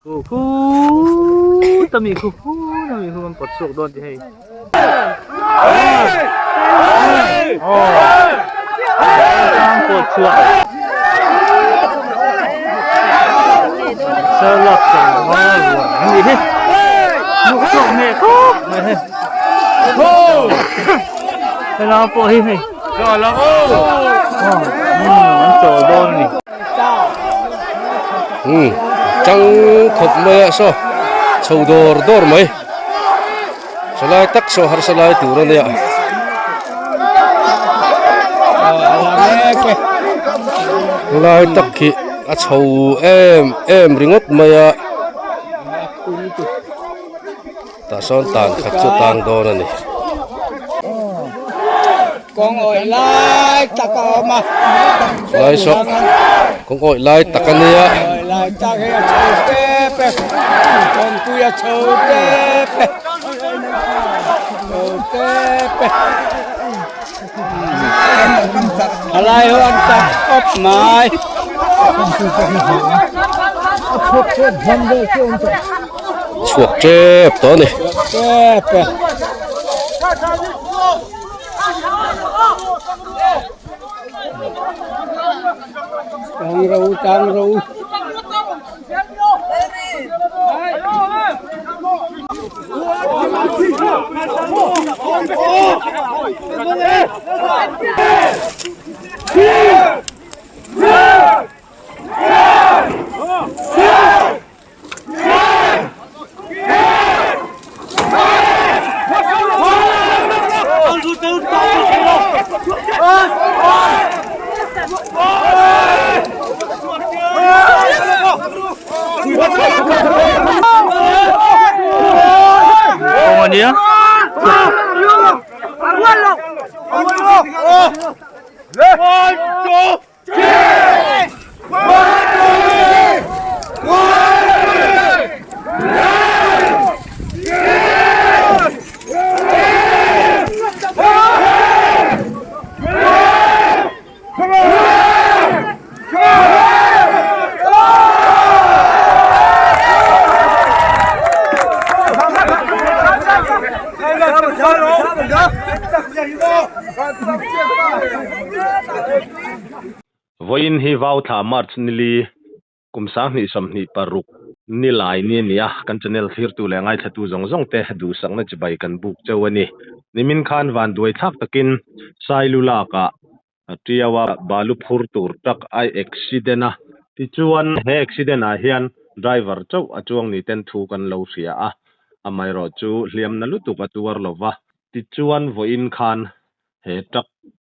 Khu khu tami khu khu tami khu kan pawt chhuak dawn tih hei. Tang pawt chhuak. Sherlock tlangval ruan an nih hi. Hnuk chhuak hneh khawp mai hei. Helai pawh hi hei. An chawl dawn a ni. Umm tang khawp mai a saw chho dawr dawr mai salai tak saw harsa lai tur a nia. Lai tak khi a chho em em ringawt mai a tah sawn tan khat chu tang dawn a ni. Kawng awih lai tak a awm a. Lai saw kawng awih lai tak a nia. Awih lai tak hi a chho tep e. Kawngpui a chho tep e. Chho tep e. Thalai ho an chak khawp mai. Chhuak tep tawh a ni. Tep e. Tang ro tang ro. Kawng a nia. Vawiin hi Vauthla March nili kum 2026 nilai ni a ni a, kan channel thlirtu leh ngaithlatu zawng zawng te duhsakna chibai kan buk cheu a ni. Nimin khan vanduai thlak takin Sailu lakah Tiaua balu phur tur tak a accident a, tichuan he accident ah hian driver chauh a chuang ni ten thu kan lo hria a, amaherawh chu hliamna lutuk a tuar lova, tichuan vawiin khan he truck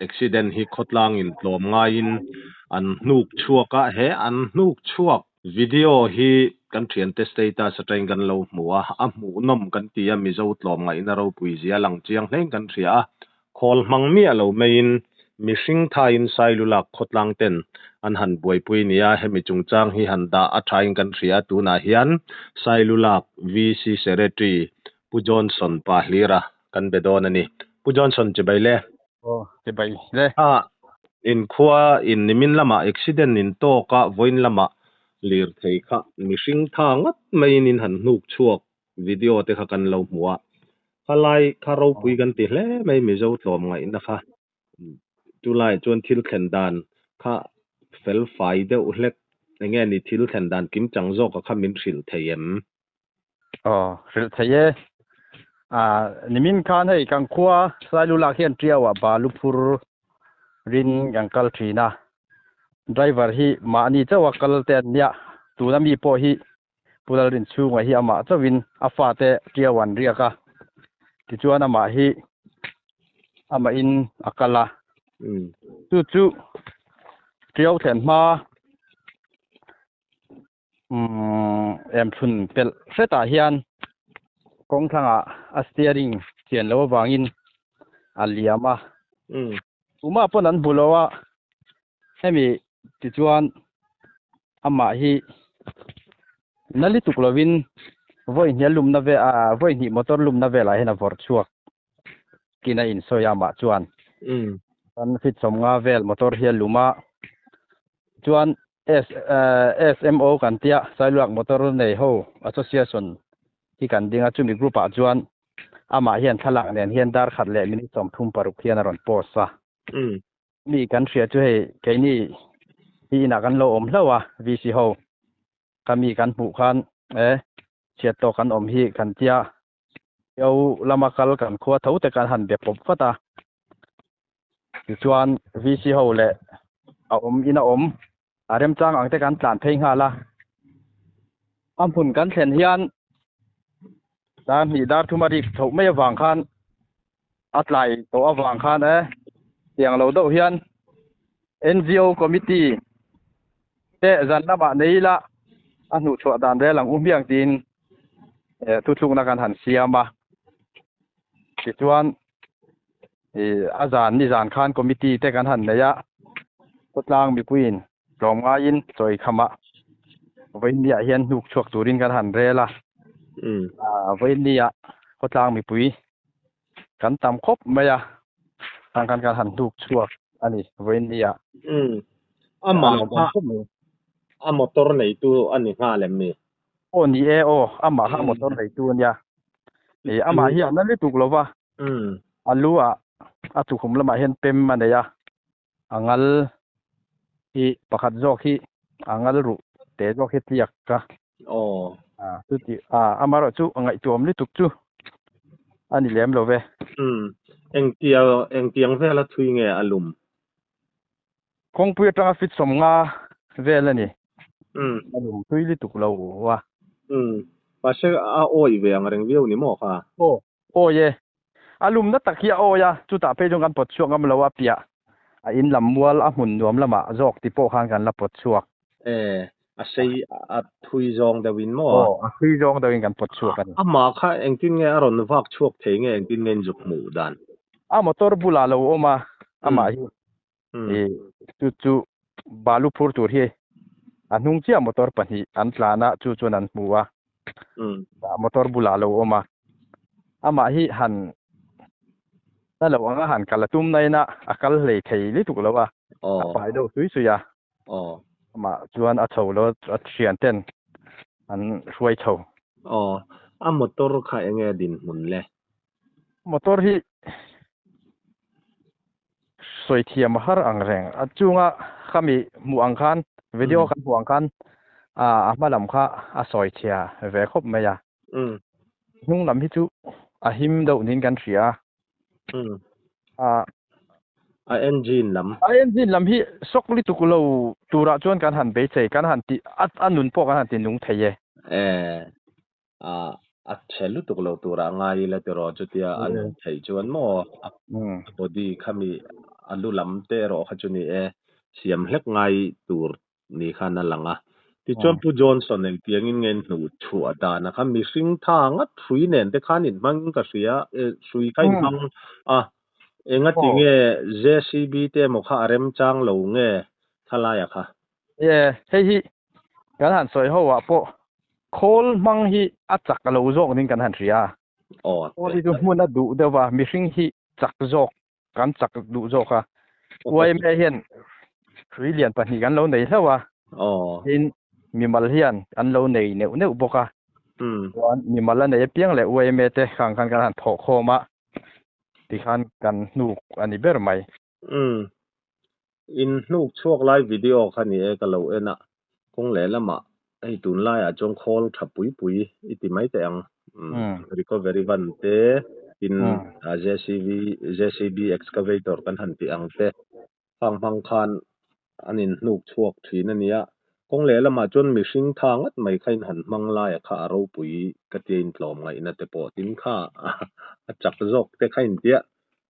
accident hi khawtlang in tlawm ngaiin an hnuk chhuak a, he an hnuk chhuak video hi kan thiante status atangin kan lo hmu a, a hmuhnawm kan ti a, Mizo tlawm ngaihna ropui zia lang chiang hlein kan hria a, Khawl hmang miah lo maiin mihring thaiin Sailulak khawtlang ten an han buaipui nia, hemi chungchang hi han dah a thain kan hria a, tunah hian Sailulak VC Secretary Pu Johnson pa hlira kan be dawn a ni. Pu Johnson chibai le. Aw chibai le. A inkhua in nimin lamah accident in tawk a, vawiin lamah lirthei kha mihring tha ngawt maiin in han hnuk chhuak video te kha kan lo hmu a, khalai kha ropui kan ti hle mai Mizo tlawm ngaihna kha chulai chuan thil thlen dan kha fel fai deuh hlek eng nge ni thil thlen dan kim chang zawk a kha min hrilh thei em? Aw hrilh thei e, ah nimin khan hei kan khua Sailulak hian Tiau ah balu phur rin kan kal thin a, driver hi mahni chauh a kal te an nia, tuna mi pawh hi Pu Lalrinchhunga hi amah chauhin a fate Tiau an riak a, tichuan amah hi amahin a kal a. Chu chu Tiau thlen hma em thlun pelh hretah hian kawng thlangah a steering chian loh avangin a liam a. Tumah pawn an hmu lo a, hemi tichuan amah hi na lutuk lovin vawi hnih a lumna vel ah vawi hnih motor lumna velah hian a vawrh chhuak kin a insawi a amah chuan. Kan fit 50 vel motor hi a lum a, chuan. S SMO kan tia Sailuak motor nei ho association hi kan ding a chumi group ah chuan amah hian thlalak nen hian dar khat leh minute 36 hian a rawn post a. Mi kan hria chu hei keini hi inah kan lo awm hlauh a VC ho kha mi kan hmuh khan e chhiat tawk kan awm hi kan tia Io lama kal kan khua tho te kan han be pawp vat a. Tichuan VC ho leh a awm in a awm a remchang ang te kan tlan phei nghal a. A hmun kan thlen hian dar hnih dar thum a rik chhoh mai avang khan a tlai tawh avang khan e tiang lo deuh hian NGO committee te zan lamah nei ila a hnuhchhuah dan rel ang u hmiang tiin thuthlukna kan han siam a. Tichuan a zan ni zan khan committee te kan han nei a, khawtlang mipuiin tlawmngaiin chawi khamah vawiinniah hian hnuk chhuak turin kan han rel a. Vawiinniah khawtlang mipui kan tam khawp mai a, khang khan kan han hnuk chhuak a ni vawiinniah. Amah kha a motor neitu a ni nghal em mi? Aw ni e aw, amah kha motor neitu a nia. Amah hi a na lutuk lo va, a lu ah a tukhum lamah hian pem a nei a, a ngal hi pakhat zawk hi a ngal ruh te zawk hi tliak ka. Aw. Chuti a amaherawh chu a ngaihtuam lutuk chu a ni lem lo ve. Engtia engtiang vela thui nge a lum? Kawngpui atanga fit 50 vel a ni. A lum thui lutuk lo a. Mahse a awih ve ang reng viau ni maw kha? Aw, awi e. A lumna tak hi a awi a, chutah phei chuan kan pawt chhuak ngam lo a piah a in lam mual a hmun nuam lamah zawk ti pawh khan kan la pawt chhuak. E, a sei a thui zawng deuh in maw? Aw, a thui zawng deuh in kan pawt chhuak a ni. Amah kha engtin nge a rawn vak chhuak thei nge engtin nge in zuk hmuh dan? A motor bulah lo awm a, amah hi e chu chu balu phur tur hi a hnung chiah motor pahnih an tlan a, chu chuan an hmu a. Motor bulah lo awm a, amah hi han na lo anga han kal a tum na ina a kal hlei thei lutuk lo a, a pai deuh sui sui a. Amah chuan a chho lo a thian ten an hruai chho. Aw, a motor kha enge a dinhmun le? Motor hi sawi thiam a har ang reng. A chunga khami hmuh ang khan, video kan hmuh ang khan a hma lam kha a sawi chhia ve khawp mai a. Hnung lam hi chu a him deuh niin kan hria a. A engine lam. A engine lam hi sawk lutuk lo turah chuan kan han beisei, kan han ti, a nun pawh kan han ti nung thei e. E. A chhe lutuk lo turah ngai ila tiraw chutia a nun theih chuan maw a body khami a lu lam te erawh kha chu ni e siam hlek ngai tur ni khan a lang a. Tichuan Pu Johnson engtiangin nge in hnuh chhuah dan a kha mihring tha ngat hrui nen te khan in hmang ka hria hrui kha in hmang a engati nge JCB te emaw kha a remchang lo nge thalai a kha? E hei hi Kan han sawi ho ah pawh khawl hmang hi a chak lo zawk ning kan han hria a. Khawl hi chu hmun a duh deuh va, mihring hi chak zawk, kan chak duh zawk a. YMA hian hrui lian pahnih kan lo nei hlauh a, tin mimal hian an lo nei neuh neuh bawk a. Chuan mimal a nei apiang leh YMA te khang khan kan han thawh khawm a, tikhan kan hnuk a ni ber mai. In hnuk chhuak lai video kha ni e ka lo en a, kawng leh lamah hei tunlaiah chuan khawl tha pui pui i ti mai teh ang, recovery van te tin JCB JCB excavator kan han tih ang te khang hmang khan an in hnuk chhuak thin a nia, kawng leh lamah chuan mihring tha ngat mai kha in han hmang laia kha a ropui ka tia in tlawm ngaihna te pawh tin kha a chak zawk te kha in tia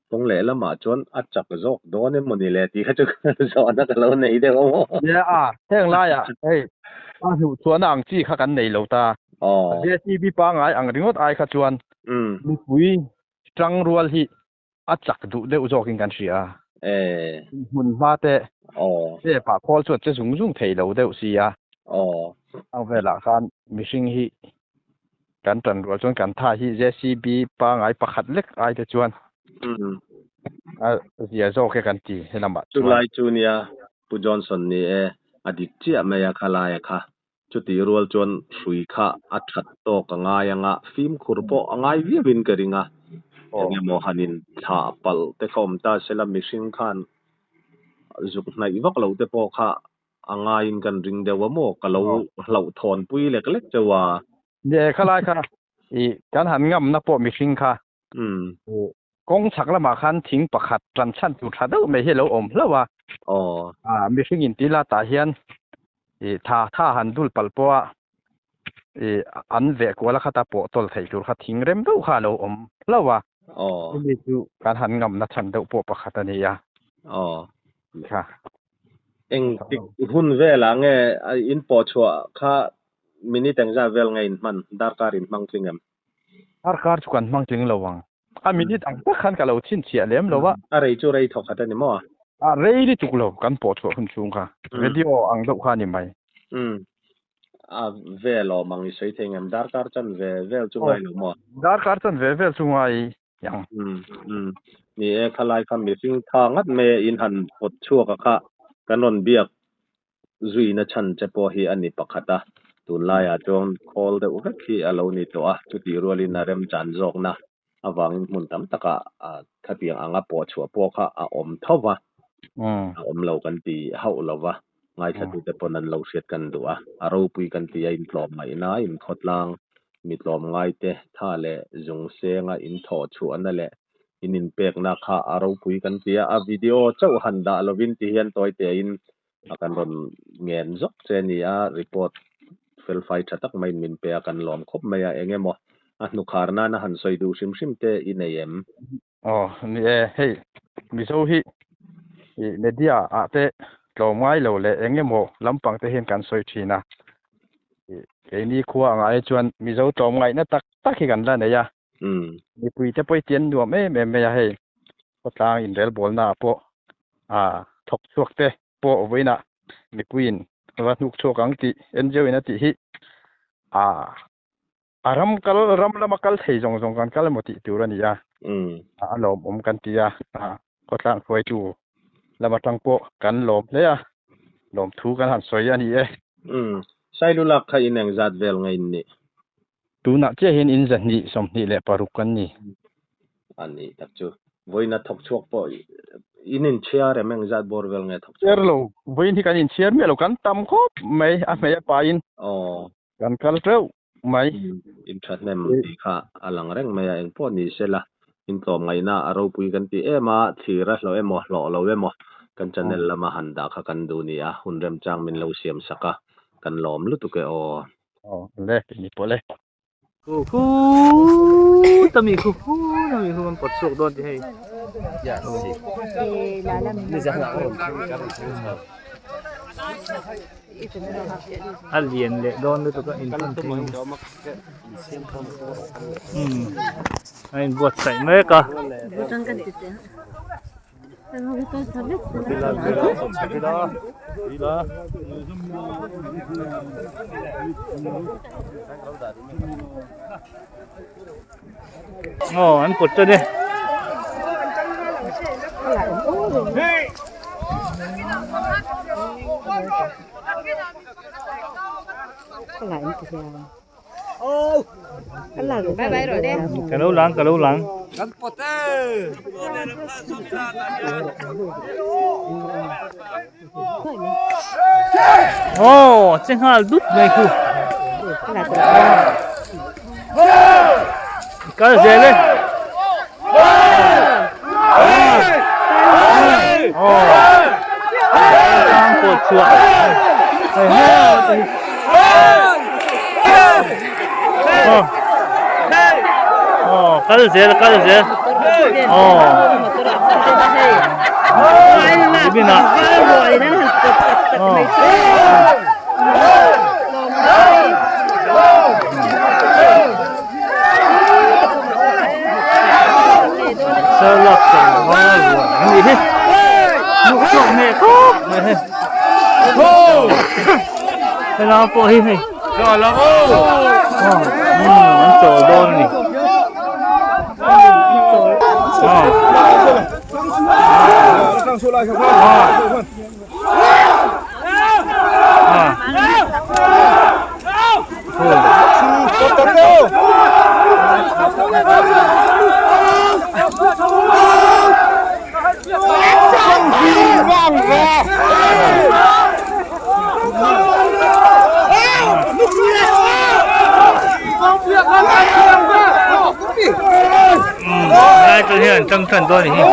Kawng leh lamah chuan a chak zawk dawn em mawni le tih kha chu zawhna ka lo nei deuh a maw? Nia a, heng laiah hei a hnuh chhuahna ang chi kha kan nei lo ta. JCB pangngai ang ringawt ai kha chuan mipui tang rual hi a chak duh deuh zawkin kan hria a. Hmun hma te step ah khawl chuan che zung zung thei lo deuh si a. Ang velah khan mihring hi Kan tan rual chuan kan tha hi JCB pangai pakhat lek ai te chuan a zia zawk e kan ti helamah chuan. Chulai chu nia Pu Johnson ni e. A dik chiah mai a khalaia kha. Chutih rual chuan hrui kha a that tawk a ngai anga fimkhur pawh a ngai viau in ka ring a. Engemaw han in thlah palh te kha awm ta sela mihring khan zuk hnaih vak loh te pawh kha a ngaiin kan ring deuh a maw? Ka lo hlauhthawn pui lek lek chauh a. Ni e, khalai kha i kan han ngamna pawh mihring kha kawng chhak lamah khan thing pakhat tan chhan tur tha deuh mai hi a lo awm hlauh a. Mihring in tih latah hian i tha tha han dul palh pawh a i an veh kual a khata pawh tawl theih tur kha thing rem deuh kha a lo awm hlauh a. Chumi chu kan han ngamna chhan deuh pawh pakhat a ni a. Tih kha. Eng tik hun velah nge in pawh chhuah kha minute engzat vel nge in hman darkar in hmang tling em? Darkar chu kan hmang tling lo ang. A minute ang tak khan ka lo chhinchhiah lem lo a. A rei chu rei thawkhat a ni maw? A rei lutuk lo kan pawh chhuah hun chhung kha. Radio ang deuh kha a ni mai. Umm. A vel awm ang i sawi thei ngem? Darkar chan ve vel chu ngai lo maw? Darkar chan ve vel chu ngai ang. Umm umm. Ni e, khalai kha mihring tha ngat mai a in han pawt chhuak a kha kan rawn biak zuina chhan che pawh hi a ni pakhat a, tunlaiah chuan khawl deuh vek hi a lo ni tawh a, chutih rualin a remchan zawkna avangin hmun tam takah khatiang anga pawh chhuah pawh kha a awm tho va, a awm lo kan ti hauh lo va, ngaithlatute pawn an lo hriat kan duh a, a ropui kan ti a, intlawm ngaihna, inkhawtlang, mi tlawmngaite tha leh zung senga inthawh chhuahna leh in inpekna kha a ropui kan ti a, a video chauh han dah lovin ti hian tawi tein a kan rawn ngen zawk che a ni a, report felfai tha tak maiin min pe a, kan lawm khawp mai a, eng emaw a hnukhar nana han sawi duh hrim hrim te i nei em? Aw ni e, hei Mizo hi i media ah te tlawm ngai lo leh eng emaw lampang te hian kan sawi thin a, keini khua angah hi chuan Mizo tlawm ngaihna tak tak hi kan la nei a, Mipui te pawh i tian nuam em em mai a hei, khawtlang inrelbawlna ah pawh ah thawk chhuak te pawh vawiinah mipuiin va hnuk chhuak ang tih NGO in a tih hi ah a ram kal ram lama kal thei zawng zawng kan kal emaw tih tur a ni a, a lawmawm kan ti a, khawtlang hruaitu lam atang pawh kan lawm hle a, lawmthu kan han sawi a ni e. Sailulak kha in engzat vel nge in nih? Tunah chiah hian in zahnih 26 kan ni. A ni tak chu. Vawiin a thawk chhuak pawh in inchhiar em engzat bawr vel nge thawk chhuak? Chhiar lo. Vawiin hi kan inchhiar miah lo. Kan tam khawp mai. A hmei a pain kan kal teuh mai. In thahnem tih kha a lang reng mai a. Engpawh ni sela in tlawmngaihna a ropui kan ti em a, thlir a hlawh emaw hlawh lo emaw kan channel lama han dah kha kan duh ni a, hun remchang min lo siam sak a, kan lawm lutuk e aw. Aw le ni pawh le. Khu khu tami khu khu tami khu kan pawt chhuak dawn tih hei. A lian leh dawn lutuk a inthun thei umm a inbuatsaih mek a. Aw an pawt tan e. Ka lo lang ka lo lang. Aw che nghal dut mai khu. Kal zel e. Aw. Tang pawt chhuah. Hei hei. Aw. Aw kal zel kal zel. Aw. Ibina. Aw. Sherlock tlangval rual an nih hi. Hnuk chhuak hneh khawp mai hei. Helai pawh hi hei. Aw an chawl dawn a ni. Aw. Lai chu hian tang than dawn a ni hi.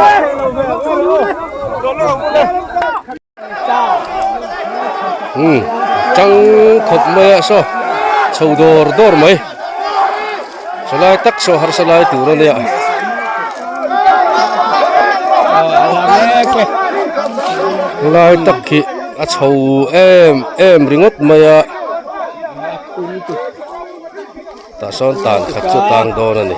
Um tang khawp mai a saw chho dawr dawr mai chulai tak saw harsa lai tur a nia. Lai tak khi a chho em em ringawt mai a tah sawn tan khat chu a tang dawn a ni.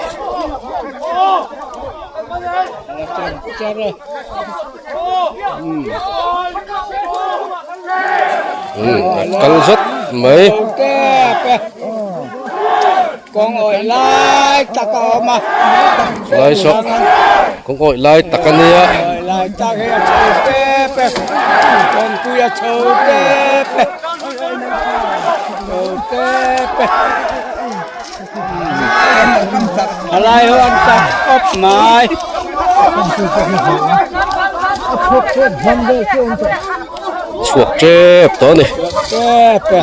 Kal zet mai. Kawng awih lai tak a awm a. Lai saw kawng awih lai tak a nia. Awih lai tak hi a chho tep e. Kawngpui a chho tep e. Chho tep e. A lai ho an chak khawp mai. Chhuak tep tawh a ni. Tep e.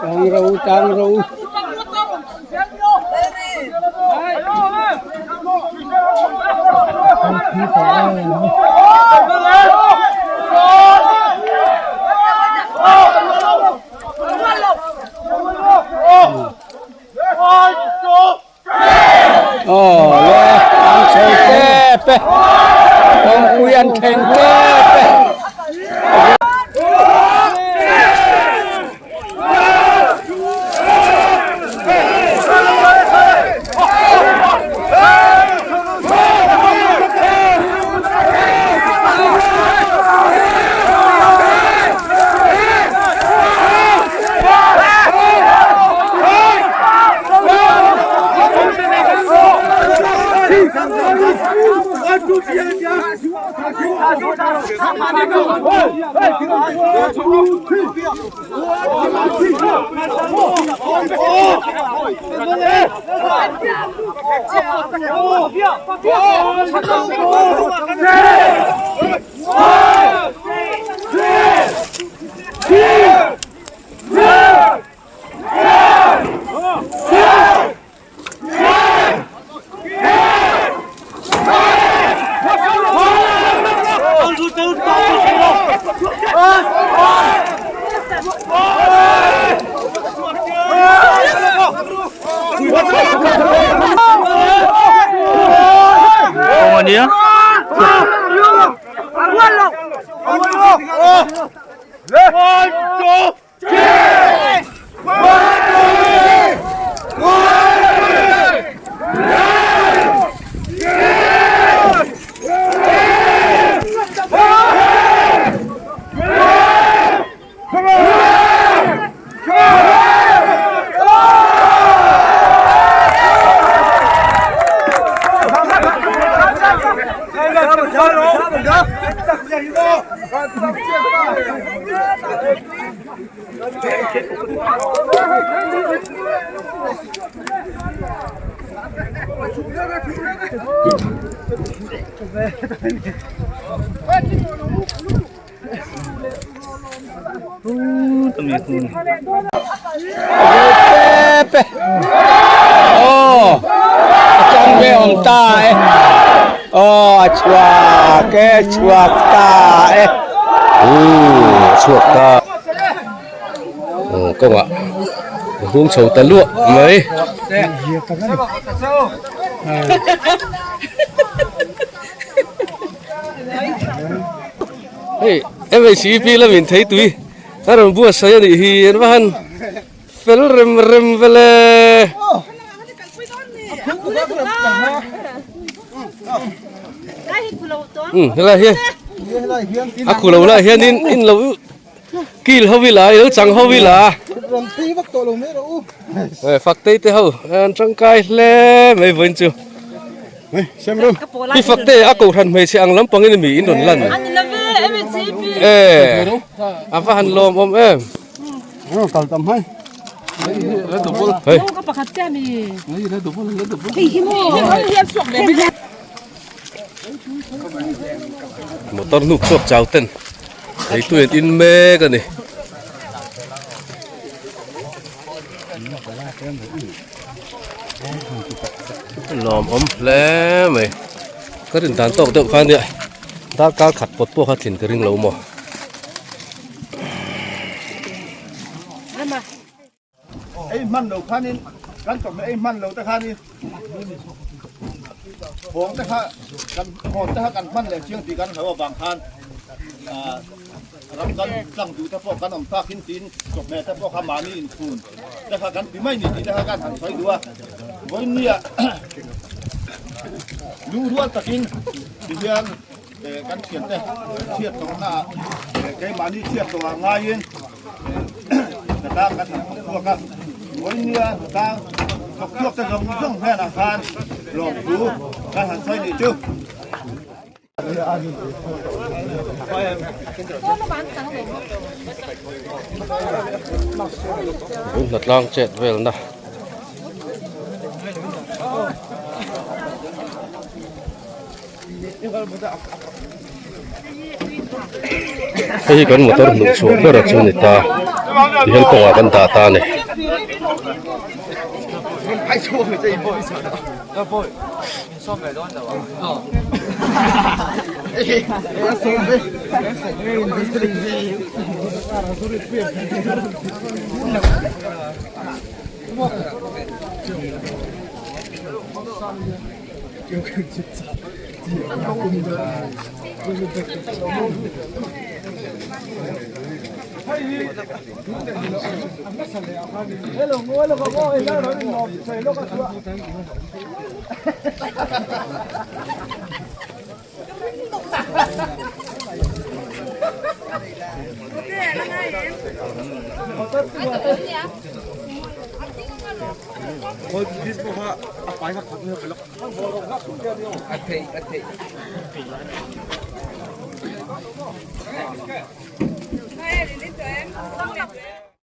Tang ro tang ro. Aw le an chho tep e kawngpui an thleng tep e. Kawng a nia. Chhuak ta kawngah a hung chho ta luah mai. Hei MHEP lamin thei tui a rawn buatsaih a nih hi an va han fel rem rem vel e. Um helai hi a khu lo lai hian in in lo kil ho ila i lo chang ho ila fak tei te ho an tangkai hle mai vawiin chu. I fakte a kohhran hmeichhe ang lampangin mi in rawn lan. E a va han lawm awm em. Hei. Motor hnuk chhuak chau ten eitu in in mek a ni. Lawm awm hle mai ka rin dan tawk deuh kha nia darkar khat pawt pawh kha tlin ka ring lo maw. Ei hman lo khanin kan chawhmeh ei hman lo te khanin thawng te kha kan hawn te kha kan hman leh chiang tih kan hlo avang khan ram kan tlang duh te pawh kan awm tak in tiin chawhmeh te pawh kha mahni inchhun te kha kan ti mai ni tih te kha kan han sawi duh a vawinia lungrual takin tihian kan thiante chhiat tawhna ah keimahni chhiat tawh ah ngaiin Hnatlang kan han thawk chhuak a, vawinia hnatlang thawk chhuak te zawng zawng hnenah khan lawmthu kan han sawi nih chu. Tun hnatlang chet velna. Hei hi kan motor hmuh chhuah ber chu a ni ta tihian kawngah kan dah ta a ni.